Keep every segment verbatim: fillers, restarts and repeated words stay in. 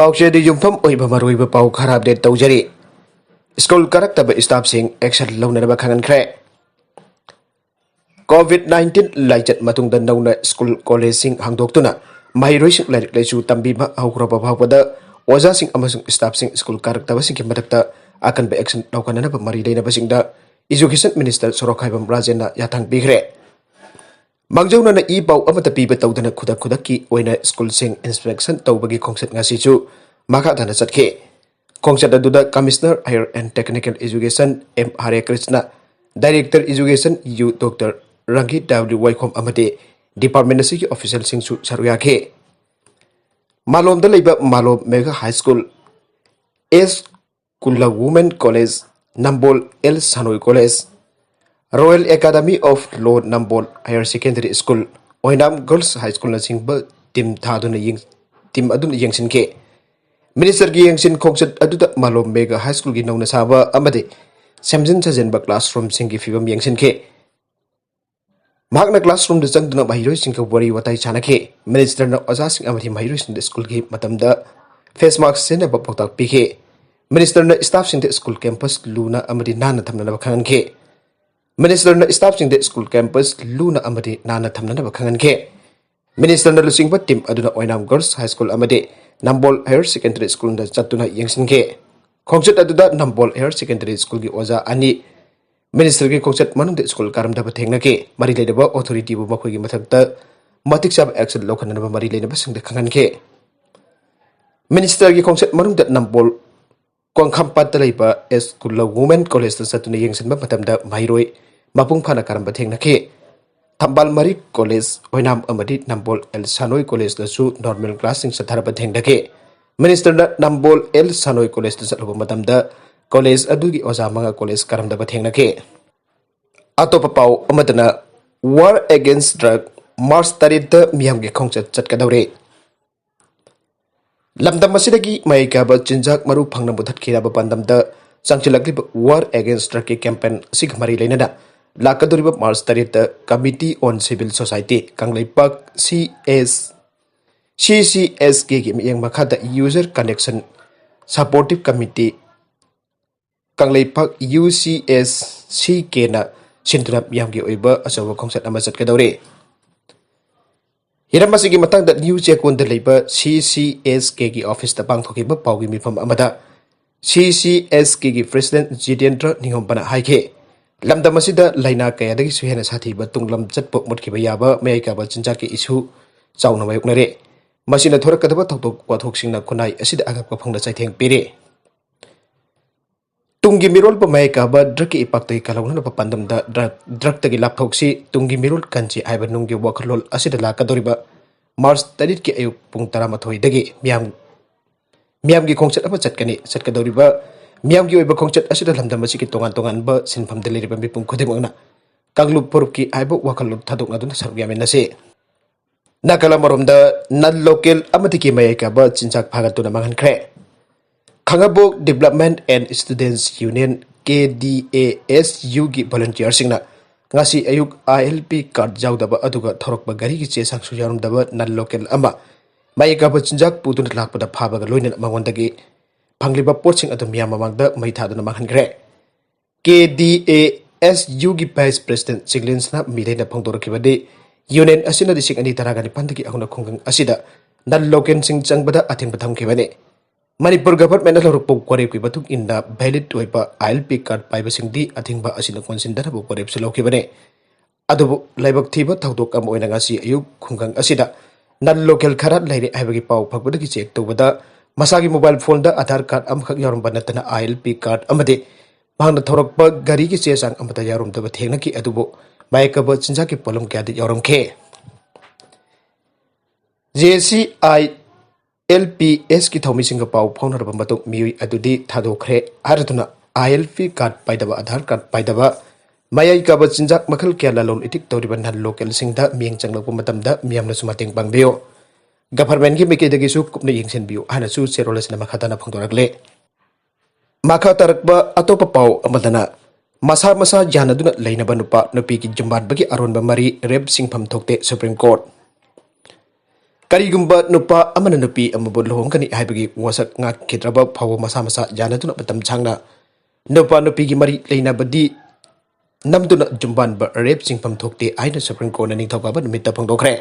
ꯄꯥꯎꯆꯦꯗ ꯌꯨꯝꯐꯝ ꯑꯣꯏꯕ ꯃꯔꯨꯑꯣꯏꯕ ꯄꯥꯎ ꯈꯔ ꯑꯞꯗꯦꯠ ꯇꯧꯖꯔꯤ꯫ ꯁ꯭ꯀꯨꯜ ꯀꯥꯔꯛꯇꯕ ꯁ꯭ꯇꯥꯐꯁꯤꯡ ꯑꯦꯛꯁꯟ ꯂꯧꯅꯅꯕ ꯈꯪꯍꯟꯈ꯭ꯔꯦ꯫ ꯀꯣꯚꯤꯗ ꯅꯥꯏꯟꯇꯤꯟ ꯂꯥꯏꯆꯠ ꯃꯇꯨꯡꯗ ꯅꯧꯅ ꯁ꯭ꯀꯨꯜ ꯀꯣꯂꯦꯖꯁꯤꯡ ꯍꯥꯡꯗꯣꯛꯇꯨꯅ ꯃꯍꯩꯔꯣꯏꯁꯤꯡ ꯂꯥꯏꯔꯤꯛ ꯂꯥꯏꯁꯨ ꯇꯝꯕꯤꯕ ꯍꯧꯈ꯭ꯔꯕ ꯐꯥꯎꯕꯗ ꯑꯣꯖꯥꯁꯤꯡ ꯑꯃꯁꯨꯡ ꯁ꯭ꯇꯥꯐꯁꯤꯡ ꯁ꯭ꯀꯨꯜ ꯀꯥꯔꯛꯇꯕꯁꯤꯡꯒꯤ ꯃꯊꯛꯇ ꯑꯀꯟꯕ ꯑꯦꯛꯁꯟ ꯂꯧꯈꯠꯅꯅꯕ ꯃꯔꯤ ꯂꯩꯅꯕꯁꯤꯡꯗ ꯏꯖꯨꯀꯦꯁꯟ ꯃꯤꯅꯤꯁꯇꯔ ꯁꯣꯔꯣꯛꯈꯥꯏꯕꯝ ꯔꯥꯖꯦꯟꯅ ꯌꯥꯊꯪ ꯄꯤꯈ꯭ꯔꯦ꯫ ꯃꯥꯡꯖꯧꯅꯅ ꯏ ꯄꯥꯎ ꯑꯃꯠꯇ ꯄꯤꯕ ꯇꯧꯗꯅ ꯈꯨꯗꯛ ꯈꯨꯗꯛꯀꯤ ꯑꯣꯏꯅ ꯁ꯭ꯀꯨꯜꯁꯤꯡ ꯏꯟꯁꯄꯦꯛꯁꯟ ꯇꯧꯕꯒꯤ ꯈꯣꯡꯆꯠ ꯉꯁꯤꯁꯨ ꯃꯈꯥ ꯇꯥꯅ ꯆꯠꯈꯤ꯫ ꯈꯣꯡꯆꯠ ꯑꯗꯨꯗ Commissioner Higher and Technical Education M Hare Krishna, Director Education U doctor ꯔꯪꯒꯤ ꯗꯕ꯭ꯂꯤꯎ ꯋꯥꯏꯈꯣꯝ ꯑꯃꯗꯤ ꯗꯤꯄꯥꯔꯠꯃꯦꯟ ꯑꯁꯤꯒꯤ ꯑꯣꯐꯤꯁꯤꯌꯦꯜꯁꯤꯡꯁꯨ ꯁꯔꯨꯛ ꯌꯥꯈꯤ꯫ ꯃꯥꯂꯣꯝꯗ ꯂꯩꯕ Malom mega high school, S Kula women college, Nambol L Sanoi college, Royal Academy of Law Nambol higher secondary school, Oinam girls high ꯁ꯭ꯀꯨꯜꯅꯆꯤꯡꯕ ꯇꯤꯝ ꯊꯥꯗꯨꯅ ꯌꯦꯡ-, ꯇꯤꯝ ꯑꯗꯨꯅ ꯌꯦꯡꯁꯤꯟꯈꯤ꯫ ꯃꯤꯅꯤꯁꯇꯔꯒꯤ ꯌꯦꯡꯁꯤꯟ ꯈꯣꯡꯆꯠ ꯑꯗꯨꯗ ꯃꯥꯂꯣꯝ ꯃꯦꯒꯥ ꯍꯥꯏ ꯁ꯭ꯀꯨꯜꯒꯤ ꯅꯧꯅ ꯁꯥꯕ ꯑꯃꯗꯤ ꯁꯦꯝꯖꯤꯟ ꯁꯥꯖꯤꯟꯕ ꯀ꯭ꯂꯥꯁꯔꯨꯝꯁꯤꯡꯒꯤ ꯐꯤꯕꯝ ꯌꯦꯡꯁꯤꯟꯈꯤ꯫ ꯃꯍꯥꯛꯅ ꯀ꯭ꯂꯥꯁꯔꯨꯝꯗ ꯆꯪꯗꯨꯅ ꯃꯍꯩꯔꯣꯏꯁꯤꯡꯒ ꯋꯥꯔꯤ ꯋꯥꯇꯥꯏ ꯁꯥꯟꯅꯈꯤ꯫ ꯃꯤꯅꯤꯁꯇꯔꯅ ꯑꯣꯖꯥꯁꯤꯡ ꯑꯃꯗꯤ ꯃꯍꯩꯔꯣꯏꯁꯤꯡꯗ ꯁ꯭ꯀꯨꯜꯒꯤ ꯃꯇꯝꯗ ꯐꯦꯁ ꯃꯥꯁꯛ ꯁꯤꯖꯤꯟꯅꯕ ꯄꯥꯎꯇꯥꯛ ꯄꯤꯈꯤ꯫ ꯃꯤꯅꯤꯁꯇꯔꯅ ꯁ꯭ꯇꯥꯐꯁꯤꯡꯗ ꯁ꯭ꯀꯨꯜ ꯀꯦꯝꯄꯁ ꯂꯨꯅ ꯑꯃꯗꯤ ꯅꯥꯟꯅ ꯊꯝꯅꯅꯕ ꯈꯪꯍꯟꯈꯤ꯫ ꯃꯤꯅꯤꯁꯇꯔꯅ ꯁ꯭ꯇꯥꯐꯁꯤꯡꯗ ꯁ꯭ꯀꯨꯜ ꯀꯦꯝꯄꯁ ꯂꯨꯅ ꯑꯃꯗꯤ ꯅꯥꯟꯅ ꯊꯝꯅꯅꯕ ꯈꯪꯍꯟꯈꯤ꯫ ꯃꯤꯅꯤꯁꯇꯔꯅ ꯂꯨꯆꯤꯡꯕ ꯇꯤꯝ ꯑꯗꯨꯅ ꯑꯣꯏꯅꯥꯝ ꯒꯔꯜꯁ ꯍꯥꯏ ꯁ꯭ꯀꯨꯜ ꯑꯃꯗꯤ ꯅꯝꯕꯣꯜ ꯍꯥꯌꯔ ꯁꯦꯀꯦꯟꯗꯔꯤ ꯁ꯭ꯀꯨꯜꯗ ꯆꯠꯇꯨꯅ ꯌꯦꯡꯁꯤꯟꯈꯤ꯫ ꯈꯣꯡꯆꯠ ꯑꯗꯨꯗ ꯅꯝꯕꯣꯜ ꯍꯥꯌꯔ ꯁꯦꯀꯦꯟꯗꯔꯤ ꯁ꯭ꯀꯨꯜꯒꯤ ꯑꯣꯖꯥ ꯑꯅꯤ ꯃꯤꯅꯤꯁꯇꯔꯒꯤ ꯈꯣꯡꯆꯠ ꯃꯅꯨꯡꯗ ꯁ꯭ꯀꯨꯜ ꯀꯥꯔꯝꯗꯕ ꯊꯦꯡꯅꯈꯤ꯫ ꯃꯔꯤ ꯂꯩꯅꯕ ꯑꯣꯊꯣꯔꯤꯇꯤꯕꯨ ꯃꯈꯣꯏꯒꯤ ꯃꯊꯛꯇ ꯃꯇꯤꯛ ꯆꯥꯕ ꯑꯦꯛꯁꯟ ꯂꯧꯈꯠꯅꯅꯕ ꯃꯔꯤ ꯂꯩꯅꯕꯁꯤꯡꯗ ꯈꯪꯍꯟꯈꯤ꯫ ꯃꯤꯅꯤꯁꯇꯔꯒꯤ ꯈꯣꯡꯆꯠ ꯃꯅꯨꯡꯗ ꯅꯝꯕꯣꯜ ꯀꯣꯡꯈꯥꯝꯄꯥꯠꯇ ꯂꯩꯕ ꯑꯦꯁ ꯀꯨꯜꯂ ꯋꯨꯃꯦꯟ ꯀꯣꯂꯦꯖꯇ ꯆꯠꯇꯨꯅ ꯌꯦꯡꯁꯤꯟꯕ ꯃꯇꯝꯗ ꯃꯍꯩꯔꯣꯏ ꯃꯄꯨꯡ ꯐꯥꯅ ꯀꯥꯔꯝꯕ ꯊꯦꯡꯅꯈꯤ꯫ ꯊꯝꯕꯥꯜ ꯃꯔꯤ ꯀꯣꯂꯦꯖ, ꯑꯣꯏꯅꯥꯝ ꯑꯃꯗꯤ ꯅꯝꯕꯣꯜ ꯑꯦꯜ ꯁꯥꯅꯣꯏ ꯀꯣꯂꯦꯖꯇꯁꯨ ꯅꯣꯔꯃꯦꯜ ꯀ꯭ꯂꯥꯁꯁꯤꯡ ꯆꯠꯊꯔꯕ ꯊꯦꯡꯅꯈꯤ꯫ ꯃꯤꯅꯤꯁꯇꯔꯅ ꯅꯝꯕꯣꯜ ꯑꯦꯜ ꯁꯥꯅꯣꯏ ꯀꯣꯂꯦꯖꯇ ꯆꯠꯂꯨꯕ ꯃꯇꯝꯗ ꯀꯣꯂꯦꯖ ꯑꯗꯨꯒꯤ ꯑꯣꯖꯥ ꯃꯉꯥ ꯀꯣꯂꯦꯖ ꯀꯥꯔꯝꯗꯕ ꯊꯦꯡꯅꯈꯤ꯫ ꯑꯇꯣꯞꯄ ꯄꯥꯎ ꯑꯃꯗꯅ, War Against Drug ꯃꯥꯔꯆ ꯇꯔꯦꯠꯇ ꯃꯤꯌꯥꯝꯒꯤ ꯈꯣꯡꯆꯠ ꯆꯠꯀꯗꯧꯔꯤ꯫ ꯂꯝꯗꯝ ꯑꯁꯤꯗꯒꯤ ꯃꯍꯩ ꯀꯥꯕ ꯆꯤꯟꯖꯥꯛ ꯃꯔꯨ ꯐꯪꯅ ꯃꯨꯊꯠꯈꯤꯔꯕ ꯄꯥꯟꯗꯝꯗ ꯆꯪꯁꯤꯜꯂꯛꯂꯤꯕ War Against Drugꯀꯤ ꯀꯦꯝꯄꯦꯟ ꯑꯁꯤꯒ ꯃꯔꯤ ꯂꯩꯅꯅ ꯂꯥꯛꯀꯗꯧꯔꯤꯕ ꯃꯥꯔꯆ ꯇꯔꯦꯠꯇ Committee on Civil Society, Kangleipak C S C C S Kꯒꯤ ꯃꯤꯠꯌꯦꯡ ꯃꯈꯥꯗ User Connection Supportive Committee, Kangleipak U C S C Kꯅ ꯁꯤꯟꯗꯨꯅ ꯃꯤꯌꯥꯝꯒꯤ ꯑꯣꯏꯕ ꯑꯆꯧꯕ ꯈꯣꯡꯆꯠ ꯑꯃ ꯆꯠꯀꯗꯧꯔꯤ꯫ ꯍꯤꯔꯝ ꯑꯁꯤꯒꯤ ꯃꯇꯥꯡꯗ ꯅ꯭ꯌꯨ ꯆꯦꯛꯀꯣꯟꯗ ꯂꯩꯕ C C S Kꯒꯤ ꯑꯣꯐꯤꯁꯇ ꯄꯥꯡꯊꯣꯛꯈꯤꯕ ꯄꯥꯎꯒꯤ ꯃꯤꯐꯝ ꯑꯃꯗ C C S Kꯒꯤ President Jitendra ꯅꯤꯡꯉꯣꯝꯕꯅ ꯍꯥꯏꯈꯤ, ꯂꯝꯗꯝ ꯑꯁꯤꯗ ꯂꯥꯏꯅꯥ ꯀꯌꯥꯗꯒꯤꯁꯨ ꯍꯦꯟꯅ ꯁꯥꯊꯤꯕ ꯇꯨꯡꯂꯝ ꯆꯠꯄ ꯃꯨꯠꯈꯤꯕ ꯌꯥꯕ ꯃꯌꯥꯏ ꯀꯥꯕ ꯆꯤꯟꯖꯥꯛꯀꯤ issue ꯆꯥꯎꯅ ꯃꯥꯌꯣꯛꯅꯔꯦ꯫ ꯃꯁꯤꯅ ꯊꯣꯔꯛꯀꯗꯕ ꯊꯧꯗꯣꯛ ꯋꯥꯊꯣꯛꯁꯤꯡꯅ ꯈꯨꯟꯅꯥꯏ ꯑꯁꯤꯗ ꯑꯉꯛꯄ ꯐꯪꯅ ꯆꯩꯊꯦꯡ ꯄꯤꯔꯦ꯫ ꯇꯨꯡꯒꯤ ꯃꯤꯔꯣꯜꯕꯨ ꯃꯌꯥꯏ ꯀꯥꯕ ꯗ꯭ꯔꯒꯀꯤ ꯏꯄꯥꯛꯇꯒꯤ ꯀꯜꯍꯧꯅꯅꯕ ꯄꯥꯟꯗꯝꯗ ꯗ꯭ꯔꯒ, ꯗ꯭ꯔꯒꯇꯒꯤ ꯂꯥꯞꯊꯣꯛꯁꯤ, ꯇꯨꯡꯒꯤ ꯃꯤꯔꯣꯜ ꯀꯟꯁꯤ ꯍꯥꯏꯕ ꯅꯨꯡꯒꯤ ꯋꯥꯈꯜꯂꯣꯟ ꯑꯁꯤꯗ ꯂꯥꯛꯀꯗꯧꯔꯤꯕ ꯃꯥꯔꯆ ꯇꯔꯦꯠꯀꯤ ꯑꯌꯨꯛ ꯄꯨꯡ ꯇꯔꯥꯃꯥꯊꯣꯏꯗꯒꯤ ꯃꯤꯌꯥꯝ, ꯃꯤꯌꯥꯝꯒꯤ ꯈꯣꯡꯆꯠ ꯑꯃ ꯆꯠꯀꯅꯤ꯫ ꯆꯠꯀꯗꯧꯔꯤꯕ ꯃꯤꯌꯥꯝꯒꯤ ꯑꯣꯏꯕ ꯈꯣꯡꯆꯠ ꯑꯁꯤꯗ ꯂꯝꯗꯝ ꯑꯁꯤꯒꯤ ꯇꯣꯉꯥꯟ ꯇꯣꯉꯥꯟꯕ ꯁꯤꯟꯐꯝꯗ ꯂꯩꯔꯤꯕ ꯃꯤꯄꯨꯝ ꯈꯨꯗꯤꯡꯃꯛꯅ ꯀꯥꯡꯂꯨꯞ ꯐꯨꯔꯨꯞꯀꯤ ꯍꯥꯏꯕ ꯋꯥꯈꯜꯂꯣꯟ ꯊꯥꯗꯣꯛꯅꯗꯨꯅ ꯁꯔꯨꯛ ꯌꯥꯃꯤꯟꯅꯁꯤ꯫ ꯅꯥꯀꯜ ꯑꯃꯔꯣꯝꯗ, non local ꯑꯃꯗꯒꯤ ꯃꯌꯥꯏ ꯀꯥꯕ ꯆꯤꯟꯖꯥꯛ ꯐꯥꯒꯠꯇꯨꯅ ꯃꯥꯡꯍꯟꯈ꯭ꯔꯦ꯫ ꯈꯥꯉꯕꯣꯛ Development and Students Union, K D A S U ꯒꯤ volunteerꯁꯤꯡꯅ ꯉꯁꯤ ꯑꯌꯨꯛ I L P card ꯌꯥꯎꯗꯕ ꯑꯗꯨꯒ ꯊꯧꯔꯛꯄ ꯒꯥꯔꯤꯒꯤ ꯆꯦ ꯆꯥꯡꯁꯨ ꯌꯥꯎꯔꯝꯗꯕ non local ꯑꯃ ꯃꯌꯥꯏ ꯀꯥꯕ ꯆꯤꯟꯖꯥꯛ ꯄꯨꯗꯨꯅ ꯂꯥꯛꯄꯗ ꯐꯥꯕꯒ ꯂꯣꯏꯅꯅ ꯃꯉꯣꯟꯗꯒꯤ ꯐꯪꯂꯤꯕ ꯄꯣꯠꯁꯤꯡ ꯑꯗꯨ ꯃꯤꯌꯥꯝ ꯃꯃꯥꯡꯗ ꯃꯩ ꯊꯥꯗꯨꯅ ꯃꯥꯡꯍꯟꯈ꯭ꯔꯦ꯫ K D A S U ꯒꯤ Vice President ꯆꯤꯡꯂꯦꯟꯁꯅ ꯃꯤꯗꯩꯅ ꯐꯣꯡꯗꯣꯔꯛꯈꯤꯕꯗꯤ, ꯌꯨꯅꯤꯌꯟ ꯑꯁꯤꯅ ꯂꯤꯁꯤꯡ ꯑꯅꯤ ꯇꯔꯥꯒ ꯅꯤꯄꯥꯟꯗꯒꯤ ꯍꯧꯅ ꯈꯨꯡꯒꯪ ꯑꯁꯤꯗ non localꯁꯤꯡ ꯆꯪꯕꯗ ꯑꯊꯤꯡꯕ ꯊꯝꯈꯤꯕꯅꯤ꯫ ꯃꯅꯤꯄꯨꯔ governmentꯅ ꯂꯧꯔꯛꯄ ꯋꯥꯔꯦꯞꯀꯤ ꯃꯇꯨꯡ ꯏꯟꯅ valid ꯑꯣꯏꯕ I L P card ꯄꯥꯏꯕꯁꯤꯡꯗꯤ ꯑꯊꯤꯡꯕ ꯑꯁꯤꯅ ꯀꯣꯟꯁꯤꯟꯗꯅꯕ ꯋꯥꯔꯦꯞꯁꯨ ꯂꯧꯈꯤꯕꯅꯤ꯫ ꯑꯗꯨꯕꯨ ꯂꯥꯏꯕꯛ ꯊꯤꯕ ꯊꯧꯗꯣꯛ ꯑꯃ ꯑꯣꯏꯅ ꯉꯁꯤ ꯑꯌꯨꯛ ꯈꯨꯡꯒꯪ ꯑꯁꯤꯗ non local ꯈꯔ ꯂꯩꯔꯦ ꯍꯥꯏꯕꯒꯤ ꯄꯥꯎ ꯐꯪꯕꯗꯒꯤ check ꯇꯧꯕꯗ ꯃꯁꯥꯒꯤ mobile phoneꯗ Aadhaar card ꯑꯃꯈꯛ ꯌꯥꯎꯔꯝꯕ ꯅꯠꯇꯅ I L P card ꯑꯃꯗꯤ ꯃꯍꯥꯛꯅ ꯊꯧꯔꯛꯄ ꯒꯥꯔꯤꯒꯤ ꯆꯦ ꯆꯥꯡ ꯑꯃꯠꯇ ꯌꯥꯎꯔꯝꯗꯕ ꯊꯦꯡꯅꯈꯤ꯫ ꯑꯗꯨꯕꯨ ꯃꯌꯥꯏ ꯀꯥꯕ ꯆꯤꯟꯖꯥꯛꯀꯤ ꯄꯣꯠꯂꯝ ꯀꯌꯥꯗꯤ ꯌꯥꯎꯔꯝꯈꯤ꯫ J C I L P S ꯀꯤ ꯊꯧꯃꯤꯁꯤꯡꯒ ꯄꯥꯎ ꯐꯥꯎꯅꯔꯕ ꯃꯇꯨꯡ ꯃꯤꯑꯣꯏ ꯑꯗꯨꯗꯤ ꯊꯥꯗꯣꯛꯈ꯭ꯔꯦ ꯍꯥꯏꯔꯗꯨꯅ I L P card ꯄꯥꯏꯗꯕ, Aadhaar card ꯄꯥꯏꯗꯕ, ꯃꯌꯥꯏ ꯀꯥꯕ ꯆꯤꯟꯖꯥꯛ ꯃꯈꯜ ꯀꯌꯥ ꯂꯂꯣꯟ ꯏꯇꯤꯛ ꯇꯧꯔꯤꯕ non localꯁꯤꯡꯗ ꯃꯤꯠꯌꯦꯡ ꯆꯪꯂꯛꯄ ꯃꯇꯝꯗ ꯃꯤꯌꯥꯝꯅꯁꯨ ꯃꯇꯦꯡ ꯄꯥꯡꯕꯤꯌꯨ꯫ Governmentꯀꯤ ꯃꯥꯏꯀꯩꯗꯒꯤꯁꯨ ꯀꯨꯞꯅ ꯌꯦꯡꯁꯤꯟꯕꯤꯌꯨ ꯍꯥꯏꯅꯁꯨ ꯆꯦꯔꯣꯜ ꯑꯁꯤꯅ ꯃꯈꯥ ꯇꯥꯅ ꯐꯣꯡꯗꯣꯔꯛꯂꯤ꯫ ꯃꯈꯥ ꯇꯥꯔꯛꯄ ꯑꯇꯣꯞꯄ ꯄꯥꯎ ꯑꯃꯗꯅ, ꯃꯁꯥ ꯃꯁꯥ ꯌꯥꯅꯗꯨꯅ ꯂꯩꯅꯕ ꯅꯨꯄꯥ ꯅꯨꯄꯤꯒꯤ ꯌꯨꯝꯕꯥꯟꯕꯒꯤ ꯑꯔꯣꯟꯕ ꯃꯔꯤ rape ꯁꯤꯡꯐꯝ ꯊꯣꯛꯇꯦ ꯁꯨꯄ꯭ꯔꯤꯝ ꯀꯣꯔꯠ꯫ ꯀꯔꯤꯒꯨꯝꯕ ꯅꯨꯄꯥ ꯑꯃꯅ ꯅꯨꯄꯤ ꯑꯃꯕꯨ ꯂꯨꯍꯣꯡꯒꯅꯤ ꯍꯥꯏꯕꯒꯤ ꯋꯥꯁꯛ ꯉꯥꯛꯈꯤꯗ꯭ꯔꯕ ꯐꯥꯎꯕ ꯃꯁꯥ ꯃꯁꯥ ꯌꯥꯅꯗꯨꯅ ꯃꯇꯝ ꯁꯥꯡꯅ ꯅꯨꯄꯥ ꯅꯨꯄꯤꯒꯤ ꯃꯔꯤ ꯂꯩꯅꯕꯗꯤ ꯅꯝꯗꯨꯅ ꯖꯨꯝꯕꯥꯟꯕ ꯔꯦꯞ ꯆꯤꯡꯐꯝ ꯊꯣꯛꯇꯦ ꯍꯥꯏꯅ ꯁꯨꯄ꯭ꯔꯤꯝ ꯀꯣꯔꯠꯅ ꯅꯤꯡꯊꯧꯀꯥꯕ ꯅꯨꯃꯤꯠꯇ ꯐꯣꯡꯗꯣꯛꯈ꯭ꯔꯦ꯫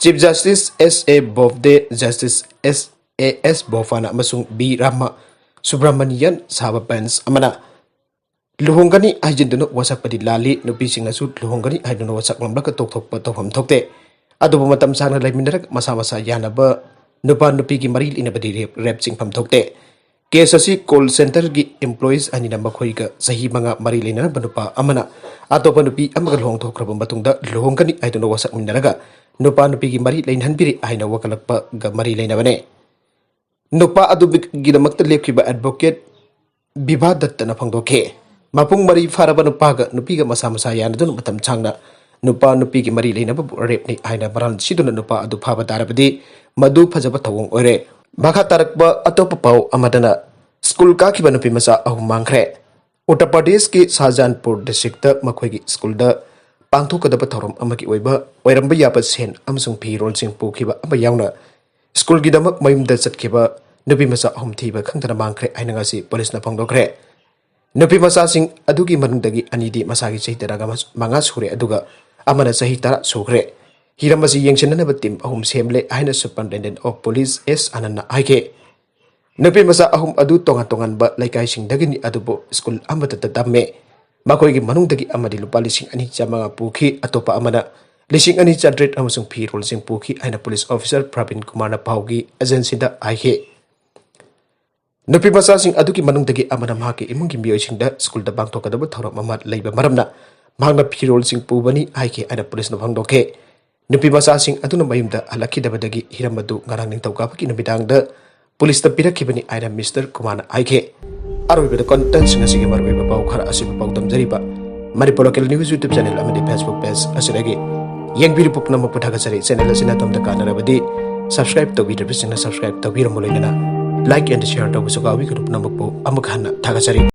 Chief justice S A Bobde, justice S A S Bopanna ꯑꯃꯁꯨꯡ ꯕꯤ ꯔꯥꯃ ꯁꯨꯕ꯭ꯔꯃꯅꯤꯌꯟ ꯁꯥꯕ ꯕꯦꯟꯆ ꯑꯃꯅ ꯂꯨꯍꯣꯡꯒꯅꯤ ꯍꯥꯏꯖꯤꯟꯗꯨꯅ ꯋꯥꯁꯛꯄꯗꯤ ꯂꯥꯜꯂꯤ, ꯅꯨꯄꯤꯁꯤꯡꯅꯁꯨ ꯂꯨꯍꯣꯡꯒꯅꯤ ꯍꯥꯏꯗꯨꯅ ꯋꯥꯁꯛꯂꯝꯂꯒ ꯇꯣꯛꯊꯣꯛꯄ ꯇꯧꯐꯝ ꯊꯣꯛꯇꯦ꯫ ꯑꯗꯨꯕꯨ ꯃꯇꯝ ꯁꯥꯡꯅ ꯂꯩꯃꯤꯟꯅꯔꯒ ꯃꯁꯥ ꯃꯁꯥ ꯌꯥꯅꯕ ꯅꯨꯄꯥ ꯅꯨꯄꯤꯒꯤ ꯃꯔꯤ ꯂꯩꯅꯕꯗꯤ ꯔꯦꯞ, ꯔꯦꯞ ꯆꯤꯡꯐꯝ ꯊꯣꯛꯇꯦ꯫ ꯀꯦꯁ ꯑꯁꯤ ꯀꯣꯜ ꯁꯦꯟꯇꯔꯒꯤ ꯏꯝꯄ꯭ꯂꯣꯌꯤꯁ ꯑꯅꯤꯅ ꯃꯈꯣꯏꯒ ꯆꯍꯤ ꯃꯉꯥ ꯃꯔꯤ ꯂꯩꯅꯔꯝꯕ ꯅꯨꯄꯥ ꯑꯃꯅ ꯑꯇꯣꯞꯄ ꯅꯨꯄꯤ ꯑꯃꯒ ꯂꯨꯍꯣꯡꯊꯣꯛꯈ꯭ꯔꯕ ꯃꯇꯨꯡꯗ ꯂꯨꯍꯣꯡꯒꯅꯤ ꯍꯥꯏꯗꯨꯅ ꯋꯥꯁꯛꯃꯤꯟꯅꯔꯒ ꯅꯨꯄꯥ ꯅꯨꯄꯤꯒꯤ ꯃꯔꯤ ꯂꯩꯅꯍꯟꯕꯤꯔꯦ ꯍꯥꯏꯅ ꯋꯥꯀꯠꯂꯛꯄꯒ ꯃꯔꯤ ꯂꯩꯅꯕꯅꯦ꯫ ꯅꯨꯄꯥ ꯑꯗꯨꯒꯤꯗꯃꯛꯇ ꯂꯦꯞꯈꯤꯕ ꯑꯦꯗꯚꯣꯀꯦꯠ ꯕꯤꯚꯥ ꯗꯠꯇꯅ ꯐꯣꯡꯗꯣꯛꯈꯤ꯫ ꯃꯄꯨꯡ ꯃꯔꯩ ꯐꯥꯔꯕ ꯅꯨꯄꯥꯒ ꯅꯨꯄꯤꯒ ꯃꯁꯥ ꯃꯁꯥ ꯌꯥꯅꯗꯨꯅ ꯃꯇꯝ ꯁꯥꯡꯅ ꯅꯨꯄꯥ ꯅꯨꯄꯤꯒꯤ ꯃꯔꯤ ꯂꯩꯅꯕꯕꯨ ꯔꯦꯞꯅꯤ ꯍꯥꯏꯅ ꯃꯔꯥꯜ ꯁꯤꯗꯨꯅ ꯅꯨꯄꯥ ꯑꯗꯨ ꯐꯥꯕ ꯇꯥꯔꯕꯗꯤ ꯃꯗꯨ ꯐꯖꯕ ꯊꯧꯑꯣꯡ ꯑꯣꯏꯔꯦ꯫ ꯃꯈꯥ ꯇꯥꯔꯛꯄ ꯑꯇꯣꯞꯄ ꯄꯥꯎ ꯑꯃꯗꯅ ꯁ꯭ꯀꯨꯜ ꯀꯥꯈꯤꯕ ꯅꯨꯄꯤ ꯃꯆꯥ ꯑꯍꯨꯝ ꯃꯥꯡꯈ꯭ꯔꯦ꯫ ꯎꯠꯇꯔ ꯄ꯭ꯔꯗꯦꯁꯀꯤ ꯁꯥꯍꯖꯥꯟꯄꯨꯔ ꯗꯤꯁꯇ꯭ꯔꯤꯛꯇ ꯃꯈꯣꯏꯒꯤ ꯁ꯭ꯀꯨꯜꯗ ꯄꯥꯡꯊꯣꯛꯀꯗꯕ ꯊꯧꯔꯝ ꯑꯃꯒꯤ ꯑꯣꯏꯕ ꯑꯣꯏꯔꯝꯕ ꯌꯥꯕ ꯁꯦꯟ ꯑꯃꯁꯨꯡ ꯐꯤꯔꯣꯜꯁꯤꯡ ꯄꯨꯈꯤꯕ ꯑꯃ ꯌꯥꯎꯅ ꯁ꯭ꯀꯨꯜꯒꯤꯗꯃꯛ ꯃꯌꯨꯝꯗ ꯆꯠꯈꯤꯕ ꯅꯨꯄꯤ ꯃꯆꯥ ꯑꯍꯨꯝ ꯊꯤꯕ ꯈꯪꯗꯅ ꯃꯥꯡꯈ꯭ꯔꯦ ꯍꯥꯏꯅ ꯉꯁꯤ ꯄꯨꯂꯤꯁꯅ ꯐꯣꯡꯗꯣꯛꯈ꯭ꯔꯦ꯫ ꯅꯨꯄꯤ ꯃꯆꯥꯁꯤꯡ ꯑꯗꯨꯒꯤ ꯃꯅꯨꯡꯗꯒꯤ ꯑꯅꯤꯗꯤ ꯃꯁꯥꯒꯤ ꯆꯍꯤ ꯇꯔꯥꯃꯉꯥ ꯁꯨꯔꯦ, ꯑꯗꯨꯒ ꯑꯃꯅ ꯆꯍꯤ ꯇꯔꯥ ꯁꯨꯈ꯭ꯔꯦ꯫ ꯍꯤꯔꯝ ꯑꯁꯤ ꯌꯦꯡꯁꯤꯟꯅꯅꯕ ꯇꯤꯝ ꯑꯍꯨꯝ ꯁꯦꯝꯂꯦ ꯍꯥꯏꯅ ꯁꯨꯄꯔꯤꯟꯇꯦꯟꯗꯦꯟ ꯑꯣꯐ ꯄꯨꯂꯤꯁ ꯑꯦꯁ ꯑꯅꯟꯅ ꯍꯥꯏꯈꯤ꯫ ꯅꯨꯄꯤ ꯃꯆꯥ ꯑꯍꯨꯝ ꯑꯗꯨ ꯇꯣꯉꯥꯟ ꯇꯣꯉꯥꯟꯕ ꯂꯩꯀꯥꯏꯁꯤꯡꯗꯒꯤꯅꯤ, ꯑꯗꯨꯕꯨ ꯁ꯭ꯀꯨꯜ ꯑꯃꯠꯇꯗ ꯇꯝꯃꯦ꯫ ꯃꯈꯣꯏꯒꯤ ꯃꯅꯨꯡꯗꯒꯤ ꯑꯃꯗꯤ ꯂꯨꯄꯥ ꯂꯤꯁꯤꯡ ꯑꯅꯤ ꯆꯥꯃꯉꯥ ꯄꯨꯈꯤ, ꯑꯇꯣꯞꯄ ꯑꯃꯅ ꯂꯤꯁꯤꯡ ꯑꯅꯤ ꯆꯥꯇ꯭ꯔꯦꯠ ꯑꯃꯁꯨꯡ ꯐꯤꯔꯣꯜꯁꯤꯡ ꯄꯨꯈꯤ ꯍꯥꯏꯅ ꯄꯨꯂꯤꯁ ꯑꯣꯐꯤꯁꯥꯔ ꯄ꯭ꯔꯕꯤꯟ ꯀꯨꯃꯥꯔꯅ ꯄꯥꯎꯒꯤ ꯑꯦꯖꯦꯟꯁꯤꯗ ꯍꯥꯏꯈꯤ꯫ ꯅꯨꯄꯤ ꯃꯆꯥꯁꯤꯡ ꯑꯗꯨꯒꯤ ꯃꯅꯨꯡꯗꯒꯤ ꯑꯃꯅ ꯃꯍꯥꯛꯀꯤ ꯏꯃꯨꯡꯒꯤ ꯃꯤꯑꯣꯏꯁꯤꯡꯗ ꯁ꯭ꯀꯨꯜꯗ ꯄꯥꯡꯊꯣꯛꯀꯗꯕ ꯊꯧꯔꯝ ꯑꯃ ꯂꯩꯕ ꯃꯔꯝꯅ ꯃꯍꯥꯛꯅ ꯐꯤꯔꯣꯜꯁꯤꯡ ꯄꯨꯕꯅꯤ ꯍꯥꯏꯈꯤ ꯍꯥꯏꯅ ꯄꯨꯂꯤꯁꯅ ꯐꯣꯡꯗꯣꯛꯈꯤ꯫ ꯅꯨꯄꯤ ꯃꯆꯥꯁꯤꯡ ꯑꯗꯨꯅ ꯃꯌꯨꯝꯗ ꯍꯜꯂꯛꯈꯤꯗꯕꯗꯒꯤ ꯍꯤꯔꯝ ꯑꯗꯨ ꯉꯔꯥꯡ ꯅꯤꯡꯊꯧꯀꯥꯕꯒꯤ ꯅꯨꯃꯤꯗꯥꯡꯗ ꯄꯨꯂꯤꯁꯇ ꯄꯤꯔꯛꯈꯤꯕꯅꯤ ꯍꯥꯏꯅ ꯃꯤꯁꯇꯔ ꯀꯨꯃꯥꯔꯅ ꯍꯥꯏꯈꯤ꯫ ꯑꯔꯣꯏꯕꯗ ꯀꯣꯟꯇꯦꯟꯁꯤꯡ ꯑꯁꯤꯒꯤ ꯃꯔꯨꯑꯣꯏꯕ ꯄꯥꯎ ꯈꯔ ꯑꯁꯤꯕꯨ ꯄꯥꯎꯗꯝꯖꯔꯤꯕ Manipur local news YouTube channel ꯑꯃꯗꯤ ꯐꯦꯁꯕꯨꯛ ꯄꯦꯖ ꯑꯁꯤꯗꯒꯤ꯫ ꯌꯦꯡꯕꯤꯔꯤꯕ ꯄꯨꯝꯅꯃꯛꯄꯨ ꯊꯥꯒꯠꯆꯔꯤ꯫ ꯆꯦꯅꯦꯜ ꯑꯁꯤꯅ ꯑꯗꯣꯝꯗ ꯀꯥꯟꯅꯔꯕꯗꯤ ꯁꯕꯁꯀ꯭ꯔꯥꯏꯕ ꯇꯧꯕꯤꯗ꯭ꯔꯤꯕꯁꯤꯡꯅ ꯁꯕꯁꯀ꯭ꯔꯥꯏꯕ ꯇꯧꯕꯤꯔꯝꯃꯨ, ꯂꯣꯏꯅꯅ ꯂꯥꯏꯛ ꯑꯦꯟ ꯁꯤꯌꯔ ꯇꯧꯕꯁꯨ ꯀꯥꯎꯕꯤꯒꯅꯨ꯫ ꯄꯨꯝꯅꯃꯛꯄꯨ ꯑꯃꯨꯛ ꯍꯟꯅ ꯊꯥꯒꯠꯆꯔꯤ꯫